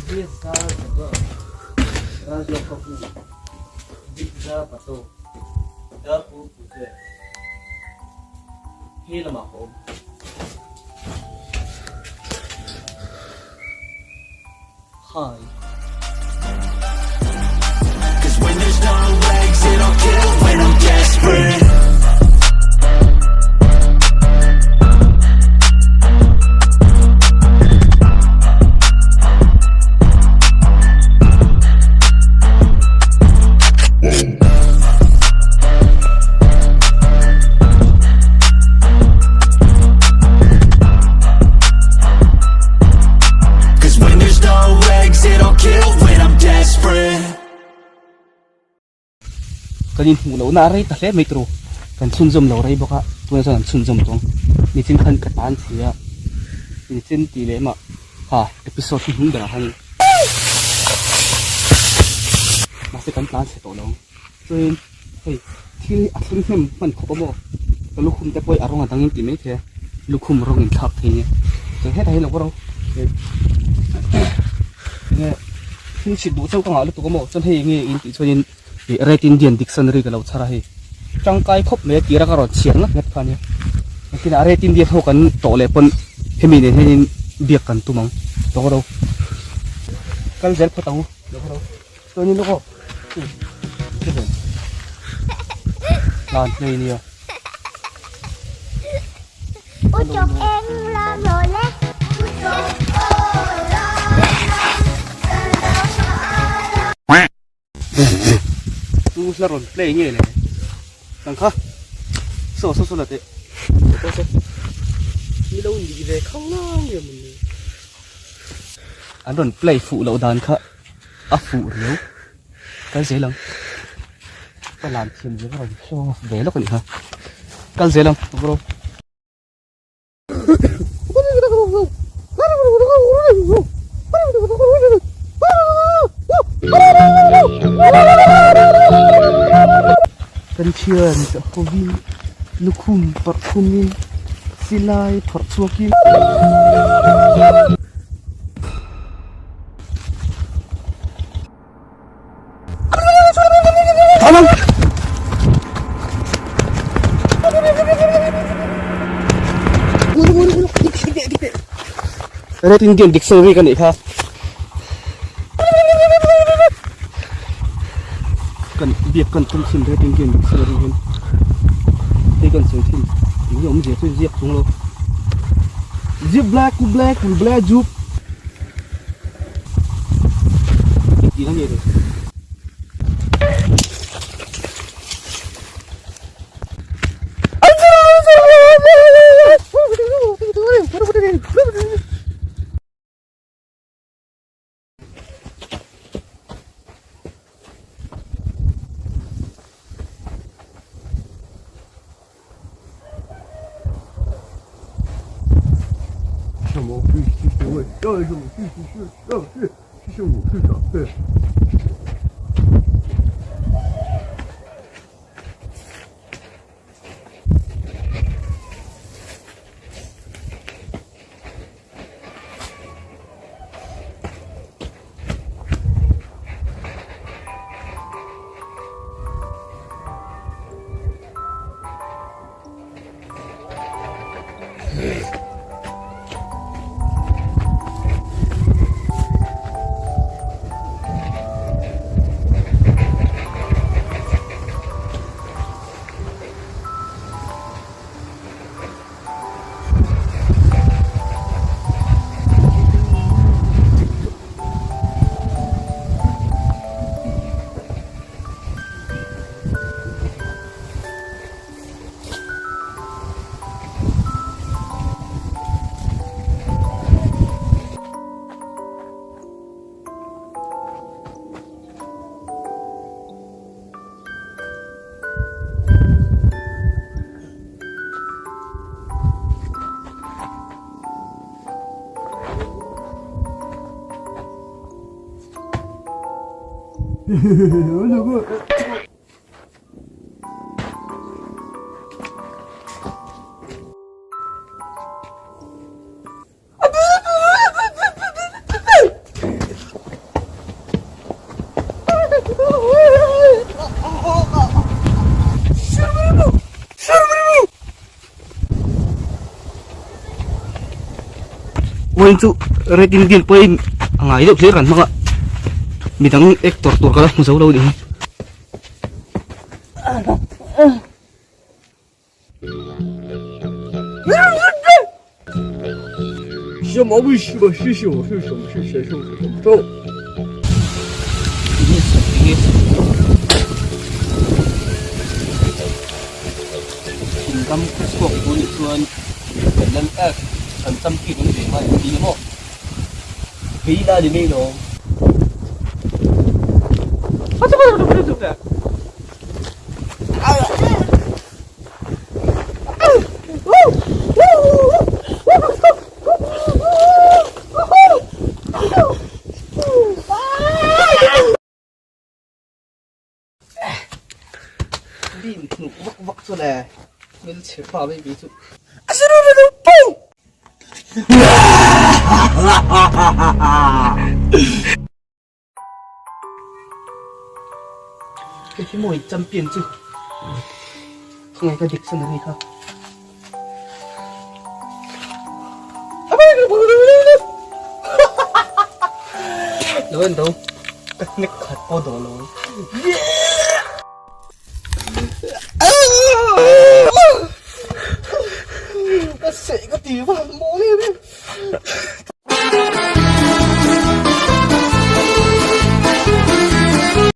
Hi. Cause when there's no exit, I'll kill when I'm desperate. Cause when there's no exit, I'll kill when I'm desperate. Kan inhmuh lohna a rei ta hle mai turu kan chhunzawm lo rei bawk a tunah chuan an chhunzawm tawng nichin khan ka tan si a nichin tih leh mah ha episode hi hnung berah khan mahse kan tlan chhe tawh lo ang chuanin hei thil hi a thleng hnem hman khawp a maw ka lukhum te pawh hi a rawng a dang in tih mai thei a lukhum rawng in thlak thei nia chuan hetah hian lo va ro enge thil chhit duh chauh ka ngah lutuk a maw chuan hei enge in tih chuanin ih red indian dictionary ka lo chhar a hei tangkai khawp mai a tira ka rawn chhiar ngat ngat kha ania engtin ah red indian ho kan tawh leh pawn hemi nen hianin biak kan tum ang lo va ro kal zel phawt ang u lo va ro. Chuanin lawk aw Lan hlei nia. U chok eng lam lo le. U chok o lam Tu hla rawn play nge le. Tang kha. So so so la teh. So so. Mi lo ni ve khang lang nge mun ni. An rawn play fuh loh dan kha. A fuh riau kal zel ang ka lan thiam zia ka rawn show off ve lawk a nih kha kal zel ang bro. Kan thian ka hovin lukhum parh khumin silai phawrh chhuakin. Red Indian Dictionary ka nih kha. Kan biak kan tum thin Red Indian Dictionary hian. Hei kan sawi thin. Eng nge awmzia chu ziak chung lo. Zip black black black jup. Vawiin chu Red Indian pawhin a ngai deuh hlir kan hmang a, midang actor tur ka la hmu zo lo ding. Thingkam khawchhuak tur nih chuan kan lal tak kan champion an ve ngai ang tih maw? Kei la ni mai lawm. Lim hnuk vak vak chu le hmelchhe pa mai mai chu a si ru ru pu Hei hi mawi champion chu khawngaih ka dictionary kha Lo en do ka hnek khat pawh dawn lo. Ka seh ka ti vang maw em em.